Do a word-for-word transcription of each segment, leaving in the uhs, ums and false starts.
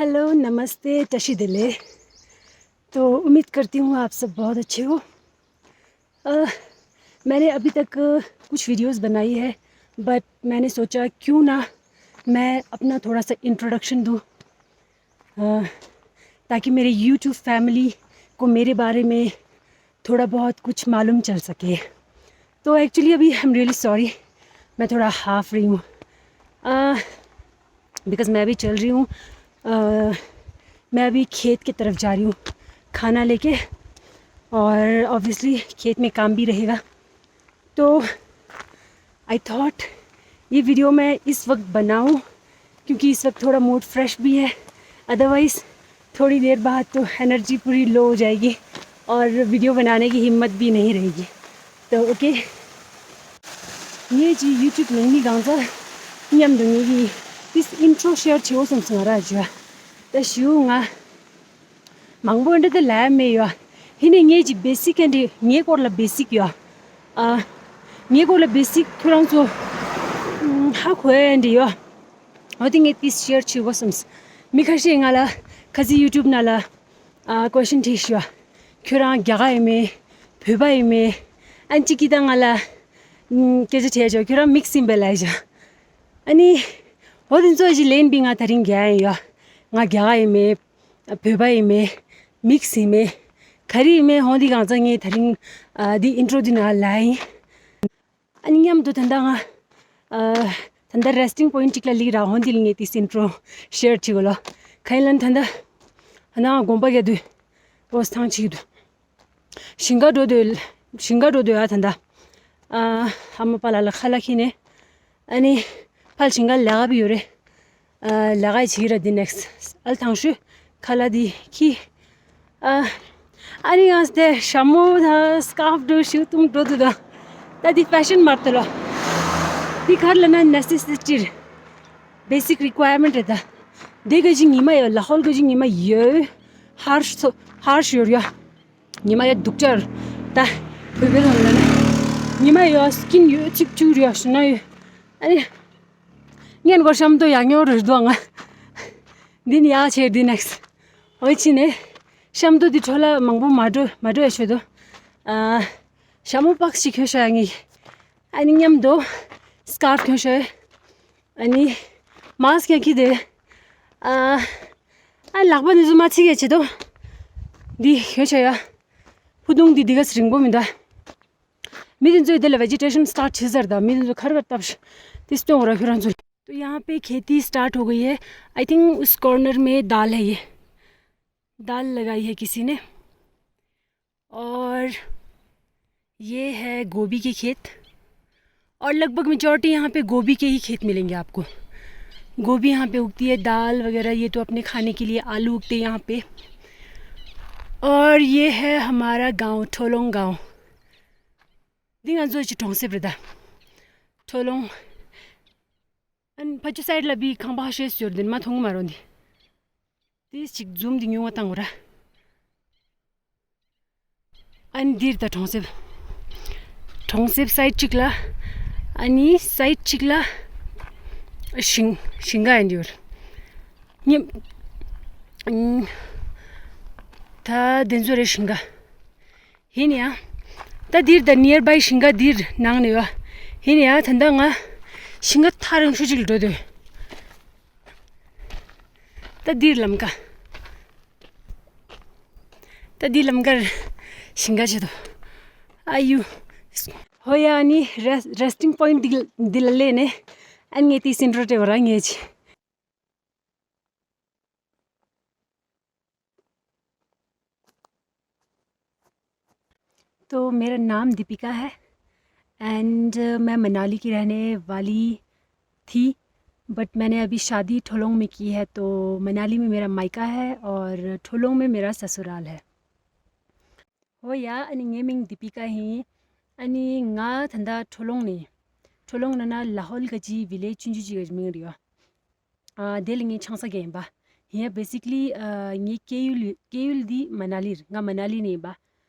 हेलो, नमस्ते, टशी दिले। तो उम्मीद करती हूँ आप सब बहुत अच्छे हो। अ, मैंने अभी तक कुछ वीडियोस बनाई है, बट मैंने सोचा क्यों ना मैं अपना थोड़ा सा इंट्रोडक्शन दूँ, अ, ताकि मेरे यूट्यूब फैमिली को मेरे बारे में थोड़ा बहुत कुछ मालूम चल सके। तो एक्चुअली अभी आई एम रियली सॉरी, मैं थोड़ा हाफ रही हूँ, बिकॉज मैं अभी चल रही हूँ, अ, मैं अभी खेत की तरफ जा रही हूँ खाना लेके, और ऑब्वियसली खेत में काम भी रहेगा। तो आई थॉट ये वीडियो मैं इस वक्त बनाऊं, क्योंकि इस वक्त थोड़ा मूड फ्रेश भी है, अदरवाइज़ थोड़ी देर बाद तो एनर्जी पूरी लो हो जाएगी और वीडियो बनाने की हिम्मत भी नहीं रहेगी। तो ओके, ये जी यूट्यूब नहीं गांजा नियम दुनिया की इस इंट्रो शेयर छो सम सुनारा जुआ। ད་ཞུ་ང་མང་པོ་འདི་དེ་ལས་མེད་ཡོད། ཧི་ནི་ངེད་ཀྱི་བེ་སིག་གི་འདི་ངའི་སྐོར་ལ་བེ་སིག་ཡོད། ཨ། ངའི་སྐོར་ལ་བེ་སིག་ཁྱོད་རང་ཚོ་ཧ་གོ་ཡ་འདི་ཡོད། འོ་དེ་ངས་ཏིས་ཤེར་བྱེད་དགོས་བསམས། མི་ཁ་ཤས་ང་ལ་ཁ་སི་ཡུ་ཊུབ་ནང་ལ་ཨ་ཀོ་ཤན་དྲིས་ཤོག་ཁྱོད་རང་རྒྱ་གར་ཡིན་མེད། བོད་པ་ཡིན་མེད། ཨན་ཅིག་གིས་ད་ང་ལ་སྐད་ཆ་དྲིས་ཤོག་ཁྱོད་རང་མིག་སིམ་པའི་ལ་ཡ། ཨ་ནི། འོ་དེ་ཚོ་ཞིག་ལེན་པའི་ང་ད་རིང་རྒྱ་ཡིན་ཡོད། ང་རྒྱ་གར་ཡིན་མེད། བོད་པ་ཡིན་མེད། མིག་སིམ་མེད། ག་རེ་ཡིན་མེད་ཧོང་དེ་གང་ཚ་ངས་ད་རིང་ཨ་འདི་ཨིན་ཊྲོ་འདི་ནང་ལ་ཡིན། ཨ་ནི་མཉམ་དུ་ད་ལྟ་ང་ཨ་ད་ལྟ་རེ་སི་ཊིང་པོ་ཡིན་ཊི་གཅིག་ལ་ལིག་ར་ཧོན་དི་ལ་ངས་དེ་སིན་ཊྲོ་ཤེར་བྱེད་དགོས་ལོ། ག་ཡིན་ལ་ད་ལྟ་ཨ་ན་ང་དགོན་པ་ག་དུས་རོ་སི་ཐང་བྱེད་ཀྱི་འདུག་ཞིང་ཁ་འགྲོ་འདོད་ཞིང་ཁ་འགྲོ་འདོད་ཨ་ད་ལྟ་ཨ་ཨ་མ་པ་ལ་ལ་ཁ་ལ་ཁྱེར་ནས་ཨ་ནི་ཕལ་ཞིང་ཁ་ལས་ཀ་བི་ཡོད་རེད། ལས་ཀ་བྱེད་ཀྱི་ར་འདི་ནེགས་ཨལ་ཐང་ཤུ་ཁ་ལ་འདི་ཁྱི། ཨ་ཨ་རི་ཡང་སྟེ་ཞྭ་མོ་དང་སི་ཀར་ཕ་འགྲོ་ཤུ་ཏུམ་འགྲོ་འདུག་ད། ད་འདི་ཕེ་ཤན་མ་རེད་ལོ། འདི་ག་རེ་ལབ་ན་ནེ་སེ་སི་ཊི་རེད། བེ་སིག་རི་ཀོ་ཡར་མེན་ཊི་རེད་ད། འདི་ག་ཅིག་ཉི་མ་ཡོད། ལ་ཧོལ་ག་ཅིག་ཉི་མ་ཡོད། ཧར་ཤ་ཧར་ཤ་ཡོད་ཡ། ཉི་མ་ཡ་སྡུག་ཅག་ད། བོད་པའི་ལམ་ལ་ནི་ཉི་མ་ཡ་སྐྱིན་ཡོད་ཚིག་ཅུ་རེད་ཡ་ཤི་ན་ཡོད། ཨ་ནི་ངན་གོ་ཤམ་དོ་ཡག་ཉོ་རེད་འདུག་ང་། འདི་ནི་ཡག་ཆེ་འདི་ནེགས་འོ་ཅི་ནས་ཤམ་དོ་འདི་འཕྲོ་ལ་མང་པོ་མ་འགྲོ་མ་འགྲོ་ཡ་ཤོད་དོ། ཨ་ཤ་མོ་པགས་ཤིག་ཁྱོད་ཤ་ཡ་ངི། ཨ་ནི་མཉམ་དུ་སི་ཀར་ཕ་ཁྱོད་ཤ་ཡ། ཨ་ནི་མཱ་སི་ཀ་ཡང་ཁྱེར་ཏེ། ཨ་ཨ་ལག་པ་འདི་ཚོ་མ་ཚིག་ཡ་བྱེད་དོ། འདི་ཁྱོད་ཤ་ཡ། ཕུ་དུང་འདི་འདི་ག་སི་རིང་པོ་མི་འདུག་མི་དེ་ཚོས་དེ་ལ་བེ་ཇི་ཊེ་ཤན་སི་ཊར་ཊི་བྱས་ཚར་ད། མི་དེ་ཚོ་ག་རེ་བ་བཏབ་ཤག་དེ་སྟོན་འོ་ར་ཁྱོད་རང་ཚོ། तो यहाँ पे खेती स्टार्ट हो गई है। आई थिंक उस कॉर्नर में दाल है ये। दाल लगाई है किसी ने। और ये है गोभी के खेत। और लगभग मेजॉरिटी यहाँ पे गोभी के ही खेत मिलेंगे आपको। गोभी यहाँ पे उगती है, दाल वगैरह, ये तो अपने खाने के लिए आलू उगते हैं यहाँ पे। और ये है हमारा गांव, ठोलोंग गांव। འདི་ང་ཚོ་ཅི་གྲོང་གསེབ་རེད་ད། ཁྲོ་ལོང་། ཨན་ཕ་ཆུ་སའིད་ལ་བི་ཁང་པ་ཧ་ཤེས་ཡོད་དེ་མ་མཐོང་གི་མ་རོ་འདི། དེ་ཅིག་ཛུམ་འདི་ཉུང་བ་བཏང་གོ་ར། ཨན་འདིར་ད་གྲོང་གསེབ། གྲོང་གསེབ་སའིད་གཅིག་ལ། ཨ་ནི་སའིད་གཅིག་ལ། ཤིང་ཤིང་ག་ཡིན་འདི་ཡོད། ཉིམ། ད་དེ་ཚོ་རེད་ཤིང་ག་ཡིན་ཡ། ད་འདིར་ད་ནིར་བའི་ཤིང་ག་འདིར་ནང་ནས་ཡོད། ཡིན་ཡ་ད་ལྟ་ང་ཤིང་ག་ཐག་རིང་ཤོས་ཅིག་ལ་འགྲོ་འདོད། ད་འདིར་ལམ་ཀ་ད་འདིར་ལམ་ཀར་ཤིང་ག་བྱེད་དོ། ཨ་ཡུ། ཧོ་ཡ་ནི་རེ་རེ་སི་ཊིང་པོ་ཡིན་ཊི་འདི་འདི་ལ་སླེབས་ནས་ཨ་ངས་དེའི་སེམས་འགྲོ་སྤྲད་པ་རང་ངས་བྱེད། तो मेरा नाम दीपिका है एंड मैं मनाली की रहने वाली थी, बट मैंने अभी शादी ठोलोंग में की है, तो मनाली में मेरा मायका है और ठोलोंग में मेरा ससुराल है। ཧོ་ཡ། ཨ་ནི་ངའི་མིང་དི་པི་ཀ་ཡིན། ཨ་ནི་ང་ད་ལྟ་ཁྲོ་ལོང་ནས། ཁྲོ་ལོང་ནས་ན་ལ་ཧོལ་ག་ཅི་བི་ལེ་ཇི་ཆུང་ཆུང་ཅིག་གི་མིང་རེད་ཡོད། ཨ་དེ་ལ་ངའི་ཆང་ས་རྒྱག་ཡིན་པ། ཡིན་ཡ་བེ་སིག་ལི་ཨ་ངའི་སྐྱེས་ཡུལ་སྐྱེས་ཡུལ་འདི་མ་ན་ལི་རེད། ང་མ་ན་ལི་ནས་ཡིན་པ།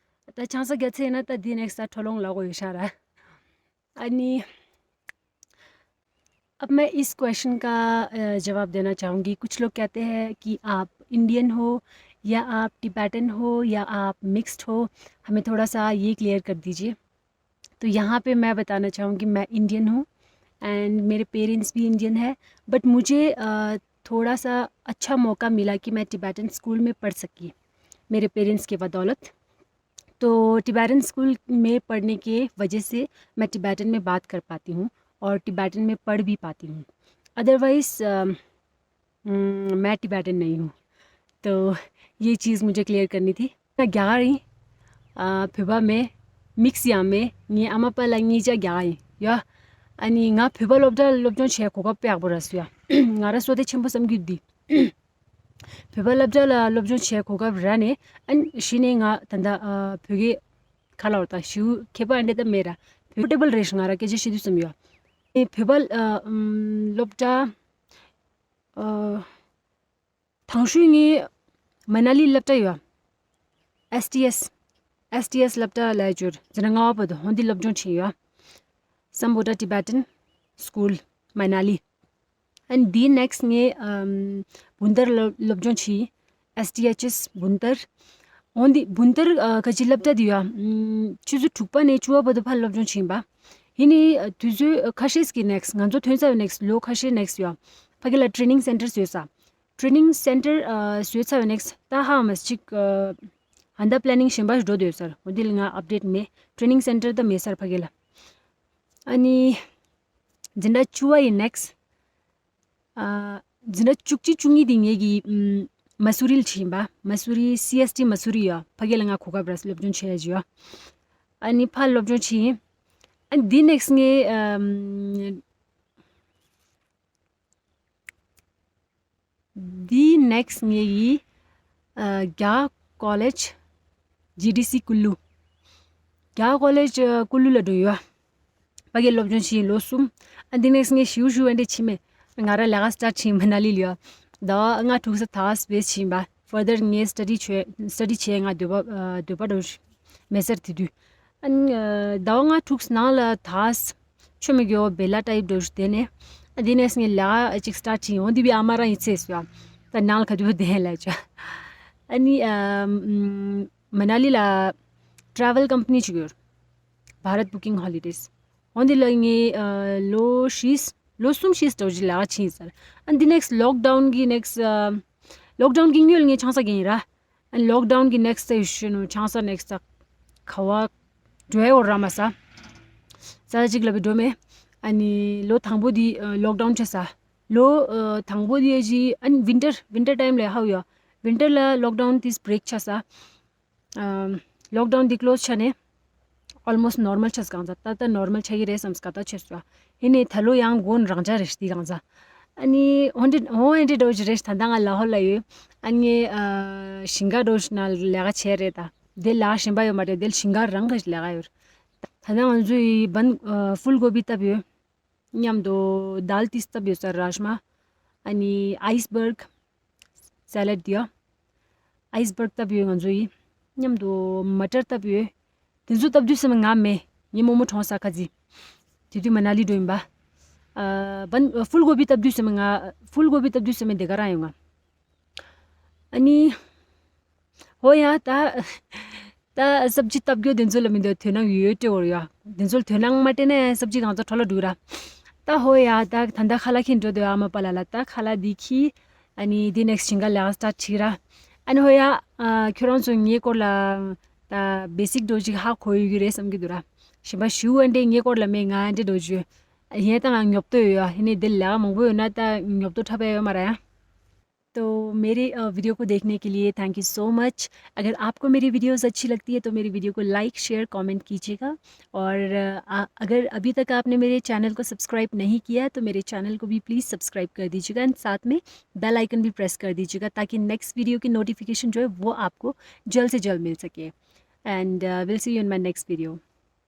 ད་ཆང་ས་རྒྱག་ཚེ་ན་ད་དེ་ནེག་སི་ད་ཁྲོ་ལོང་ལ་གོ་ཡོད་ཤག་ར། ཨ་ནི། अब मैं इस क्वेश्चन का अ, जवाब देना चाहूँगी। कुछ लोग कहते हैं कि आप इंडियन हो या आप टिबेटन हो या आप मिक्स्ड हो, हमें थोड़ा सा ये क्लियर कर दीजिए। तो यहाँ पे मैं बताना चाहूँगी, मैं इंडियन हूँ एंड मेरे पेरेंट्स भी इंडियन है, बट मुझे अ, थोड़ा सा अच्छा मौका मिला कि मैं टिबेटन स्कूल में पढ़ सकी मेरे पेरेंट्स के बदौलत। तो टिबेटन स्कूल में पढ़ने के वजह से मैं टिबेटन में बात कर पाती हूँ और टिबेटन में पढ़ भी पाती हूँ। अदरवाइज मैं टिबेटन नहीं हूँ। तो ये चीज़ मुझे क्लियर करनी थी। ང་རྒྱ་གར་ཡིན། ཨ། བོད་པ་མིན། མིག་སི་ཡང་མིན། ངའི་ཨ་མ་པ་ལགས་གཉིས་ཆ་རྒྱ་གར་ཡིན་ཡ། ཨ་ནི་ང་བོད་པ་སློབ་གྲྭ་སློབ་སྦྱོང་བྱེད་གོ་སྐབས་དཔེ་ཡག་པོ་རག་སོང་ཡ། ང་རང་བསོད་བདེ་ཆེན་པོ་བསམ་གྱི་འདུག་བོད་པ་སློབ་གྲྭ་ལ་སློབ་སྦྱོང་བྱེད་གོ་སྐབས་རག་ནས། ཨ་ནི་གཞི་ནས་ང་ད་ལྟ་ཨ་བོད་སྐད་ག་ལབ་དང་ཞེ་པོ་མཁས་པ་འདྲ་ད་མེད་ར། བོད་ཊེ་བལ་རེད་ཤག་ང་རང་སྐད་ཆ་བཤད་དུས་བསམ་ཡོད། ཨ་ནི་བོད་པ་ཨ་ཨམ་སློབ་གྲྭ་ཨ་དང་ཤོས་ངའི་མ་ན་ལི་སློབ་གྲྭ་ཡོད། ཨེས་ཊི་ཨེས། ཨེས་ཊི་ཨེས་སློབ་གྲྭ་ལབ་ཡོད། འཛིན་གྲྭ་ལྔ་པ་བར་དུ་འོན་ཏེ་སློབ་སྦྱོང་བྱས་ཡོད། Sambota Tibetan School Manali. ཨ་ནི་དེའི་ནེགསི་ངས་ཨམ་བུན་ཏར་སློབ་སློབ་སྦྱོང་བྱས། ཨེས་ཊི་ཨེཆ་ཨེས་བུན་ཏར། འོན་ཏེ་བུན་ཏར་ཨ་ག་ཅི་སློབ་གྲྭ་དེ་ཡོད། ཨམ་ཆུ་ཚོད་དྲུག་པ་ནས་བཅུ་པ་བར་དུ་ཕར་སློབ་སྦྱོང་བྱས་ཡིན་པ། ཡིན་ནའི་ཨ་དུས་ཚོད་ཁ་ཤས་ཀྱི་ནེགསི་ང་ཚོ་ཐོན་ཚར་བའི་ནེགསི་ལོ་ཁ་ཤས་ནེགསི་ཡོད། ཕ་གི་ལ་ཊེ་རེ་ནིང་སེན་ཊར་བཟོས་ས། ཊེ་རེ་ནིང་སེན་ཊར་ཨ་བཟོས་ཚར་བའི་ནེགསི་ད་ཧ་མ་ཅིག་ཨ་ཧན་ད་པི་ལེ་ནིང་གཞན་པ་ཞིག་འགྲོ་འདོད་ས་རེད། འོ་དེ་ལ་ང་ཨབ་ཌེཊ་མེད། ཊེ་རེ་ནིང་སེན་ཊར་ད་མེད་ས་རེད་ཕ་གི་ལ། ཨ་ནི་འཛིན་གྲྭ་བཅུ་པ་ཡི་ནེགསི་ཨ་འཛིན་གྲྭ་བཅུ་གཅིག་བཅུ་གཉིས་དེ་ངེད་ཀྱི་ཨམ་མ་སུ་རི་ལ་ཕྱིན་པ། མ་སུ་རི་སི་ཨེས་ཊི་མ་སུ་རི་ཡོད། ཕ་གི་ལ་ང་གོ་སྐབས་རག་སློབ་སྦྱོང་བྱས་ཡ་ཅིག་ཡོད། ཨ་ནི་ཕར་སློབ་སྦྱོང་བྱས་ཡིན། ཨ་ནི་དེ་ནེགསི་ངས་ཨམ་དེའི་ནེགསི་ངེད་ཀྱིས་ཨ་རྒྱ་ཀོ་ལེཇ་ཇི་ཌི་སི་ཀུ་ལུ། རྒྱ་ཀོ་ལེཇ་ཀུ་ལུ་ལ་འགྲོ་ཡོད། ཕ་གིར་སློབ་སྦྱོང་བྱས་ཡིན་ལོ་གསུམ། ཨ་འདི་ནེགསི་ངས་ཞིའུ་ཞིའུ་འདྲ་ཕྱིན་མེད། ང་རང་ལས་ཀ་སི་ཊར་ཊི་བྱས་ཡིན་མ་ན་ལི་ལ་ཡོད། ཟླ་བ་ལྔ་དྲུག་ཙམ་ད་སི་པེ་སི་བྱས་ཡིན་པ། ཕར་དར་ངས་སི་ཊ་ཌི་བྱས་སི་ཊ་ཌི་བྱས་ང་འདོད་པ་ཨ་འདོད་པ་འགྲོ་མེད་ས་རེད་དེ་དུས། ཨ་ནི་ཨ་ཟླ་བ་ལྔ་དྲུག་ནང་ལ་ད་ཆོ་མེད་གི་འོ་བེ་ལ་ཊའིབ་འགྲོ་ཞུ་དེ་ནས། ཨ་དེ་ནས་ངས་ལ་ཅིག་སི་ཊར་ཊི་བྱས་ཡོང་དེ་བི་ཨ་མ་རང་ཡིན་ཚེ་སོ། ད་ནང་ལ་ག་དུས་བསྡད་ལ་ཅོ། ཨ་ནི་ཨ་ཨམ་མ་ན་ལི་ལ་ཊ་རེ་ཝལ་ཀམ་པ་ནི་ཅིག་ཡོད། Bharat Booking Holidays། འོན་དེ་ལ་ངས་ཨ་ལོ་བཞི་ལོ་གསུམ་བཞི་ཙམ་ཅིག་ལ་ཕྱིན་ཡིན་ས་རེད། ཨ་འདི་ནེགསི་ལོག་ཌའུན་གི་ནེགསི་ཨ་ལོག་ཌའུན་གི་སྔོན་ལ་ངས་ཆང་ས་གིན་ཡིན་ར། ཨ་ནི་ལོག་ཌའུན་གི་ནེགསི་ཙམ་ཞུ་ནོ་ཆང་ས་ནེགསི་ཙམ་ཁ་བ་འགྲོ་ཡ་འོར་ར་མ་ས། ཙ་ཅིག་ལ་བི་འགྲོ་མེད། ཨ་ནི་ལོ་དང་པོ་དེ་ཨ་ལོག་ཌའུན་ཆགས་ས། ལོ་ཨ་དང་པོ་དེ་ཨ་ཅི་ཨ་ནི་ཝིན་ཊར་ཝིན་ཊར་ཊའིམ་ལ་ཧའུ་ཡོད། ཝིན་ཊར་ལ་ལོག་ཌའུན་དེ་བྷི་རེག་ཆགས་ས། ཨམ་ལོག་ཌའུན་དེ་ཀློ་སི་ཆགས་ནས་ཨོལ་མོ་སི་ཊི་ནོར་མལ་ཆགས་གང་ཚ། ད་ལྟ་ནོར་མལ་ཆགས་ཀྱི་རེད་བསམ་སྐད་ཆ་ཆེ་སོ། ཡིན་ནའི་ད་ལོ་ཡང་མགོ་རང་འཇགས་རེད་དེ་གང་ཚ། ཨ་ནི་འོན་ཏེ་འོ་ཨེ་འདྲ་འགྲོ་གི་རེད། ད་ལྟ་ང་ལ་ཧོར་ལ་ཡོད། ཨ་ནི་ཨ་ཞིང་ཁ་འགྲོ་ན་ལས་ཀ་བྱས་རེད། ད་དེ་ལས་ཀ་གཞན་པ་ཡོད་མ་རེད། དེ་ཞིང་ཁ་རང་གི་ལས་ཀ་ཡོད། ད་ལྟ་ང་ཚོ་ཡི་བན་ཨ་ཧྥུལ་གོ་བི་བཏབ་ཡོད། མཉམ་དུ་དཱལ་ཏིས་བཏབ་ཡོད་ས་རཱཇ་མ། ཨ་ནི་ཨའི་སི་བར་ག་སེ་ལད་དེ་ཡོད། ཨའི་སི་བར་ག་བཏབ་ཡོད་ང་ཚོ་ཡིས། མཉམ་དུ་མ་ཊར་བཏབ་ཡོད། དེ་ཚོ་བཏབ་དུས་སེམས་ང་མེད། ངའི་རྨོ་མོ་གྲོངས་ས་ཁ་ཚི། དེ་དུས་མ་ན་ལི་འགྲོ་ཡིན་པ། ཨ་བན་ཧྥུལ་གོ་བི་བཏབ་དུས་སེམས་ང་ཧྥུལ་གོ་བི་བཏབ་དུས་སེམས་དེ་ག་རང་ཡོད་ང་། ཨ་ནི། ཧོ་ཡ་ད། ད་སབ་ཇི་བཏབ་རྒྱུ་དེ་ཚོ་ལ་མི་འདོད་དོ་སྣང་ཡོད་སྤྲད་འོར་ཡ། དེ་ཚོ་ལ་དོ་སྣང་མ་སྤྲད་ན་སབ་ཇི་གང་ཚོ་འཕྲོ་ལ་འགྲོ་ར། ད་ཧོ་ཡ་ད་ད་ད་ཁ་ལག་ཁྱེར་འགྲོ་དོ་ཨ་མ་པ་ལ་ལ་ད་ཁ་ལག་འདི་ཁྱི། ཨ་ནི་དེ་ནེགསི་ཞིང་ཁ་ལས་ཀ་སི་ཊར་ཊི་བྱེད་ར། ཨ་ནི་ཧོ་ཡ་ཨ་ཁྱོད་རང་ཚོ་ངའི་སྐོར་ལ་ད་བེ་སིག་འགྲོ་ཅིག་ཧ་གོ་ཡོད་ཀྱི་རེད་བསམ་གྱི་འདུག་ར། གཞན་པ་ཞུ་ཨ་འདྲས་ངའི་སྐོར་ལ་མེད། ང་ཨ་འདྲས་འགྲོ་རྒྱུ་ཡིན་ད་ང་ཉོབ་ཏོ་ཡོད་ཡ། ཡིན་ནའི་དེ་ལས་ཀ་མང་པོ་ཡོད་ན་ད་ཉོབ་ཏོ་འཁྲབ་ཡ་ཡོད་མ་ར་ཡ། तो मेरे अ, वीडियो को देखने के लिए thank you so much। अगर आपको मेरी वीडियोज़ अच्छी लगती है तो मेरी वीडियो को लाइक, शेयर, कमेंट कीजिएगा। और अ, आ- अगर अभी तक आपने मेरे चैनल को सब्सक्राइब नहीं किया है तो मेरे चैनल को भी प्लीज़ सब्सक्राइब कर दीजिएगा एंड साथ में बेल आइकन भी प्रेस कर दीजिएगा ताकि नेक्स्ट वीडियो की नोटिफिकेशन जो है वो आपको जल्द से जल्द मिल सके। And we'll see you in my next video।